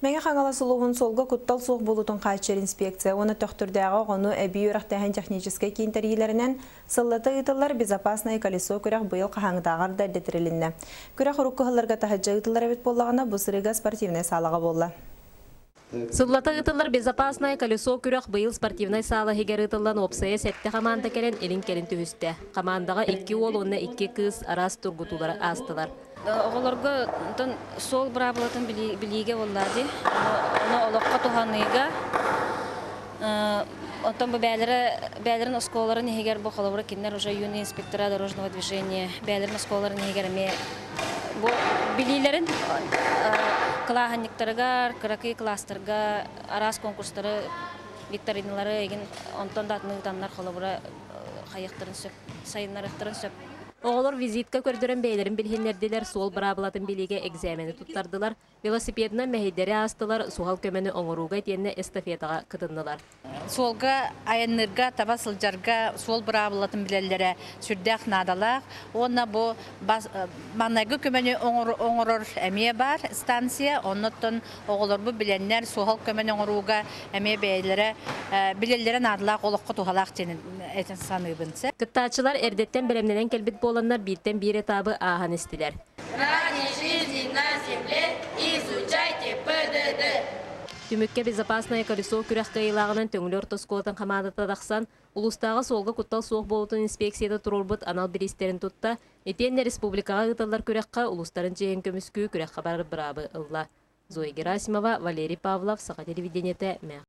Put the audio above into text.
Мэҥэ Хаҥалас улууһун суолга куттал суох буолуутун хааччыйар инспекция уонна Төхтүрдээҕи оҕону эбии үөрэхтээһин техническэй киин тэрийиилэринэн сыллата ыытыллар Безопасное колесо күрэх быйыл хаһааҥҥытааҕар да эрдэ тэрилиннэ. Күрэх урукку сылларга таһырдьа ыытыллар эбит буоллаҕына, бу сырыыга спортивнай саалаҕа буолла. Сыллата ыытыллар «Безопасное колесо» күрэх быйыл спортивнай саала иһигэр ыытыллан уопсайа сэттэ хамаанда кэлэн илин-кэлин түһүстэ. Хамаандаҕа икки уол уонна икки кыыс араас тургутуулары аастылар. Оҕолорго онтон суол быраабылатын билиигэ буоллаа дии. Ону олоххо туһаныыга Оттон бу бээлэрэ бээлэрин оскуолаларын иһигэр бу холобура кинилэр уже юные инспектора дорожного движения бээлэрин оскуолаларын иһигэр эмиэ бу билиилэрин кылааһынньыктарыгар, кыракый кылаастарга араас конкурстары, викториналары игин онтон да атын ыытаннар холобура хайыахтарын сөп, сайыннарыахтарын сөп. Оҕолор визитка көрдөрөн бэйэлэрин билиһиннэрдилэр, суол быраабылатын билиигэ экзамени туттардылар, Велосипедынан мэһэйдэри аастылар, суһал көмөнү оҥорууга итиэннэ эстафетаҕа кытыннылар. Суолга айанныырга, таба сылдьарга суол быраабылатын билэллэрэ сүрдээх наадалаах. Уонна бу маҥнайгы көмөнү оҥорор эмиэ баар станция. Оннуттан оҕолорбут билэннэр суһал көмөнү оҥорууга эмиэ бэйэлэрэ билэллэрэ наадалаах, олоххо туһалаах диэн этэн саныыбын. Кыттааччылар эрдэттэн бэлэмнэнэн кэлбит буоланнар бииртэн биир этабы ааһан истилэр. Ради жизни на земле изучайте ПДД. Түмүккэ «Безопасное колесо» күрэх кыайыылааҕынан Төҥүлү орто оскуолатын хамаандата тахсан, улуустааҕы суолга куттал суох буолуутун инспекцията туруорбут анал бириистэрин тутта, итиэннэ республикаҕа ыытыллар күрэххэ улуустарын чиэһин көмүскүү күрэххэ барар быраабы ылла. Зоя Герасимова, Валерий Павлов, Саха телевидениетэ, Мээх.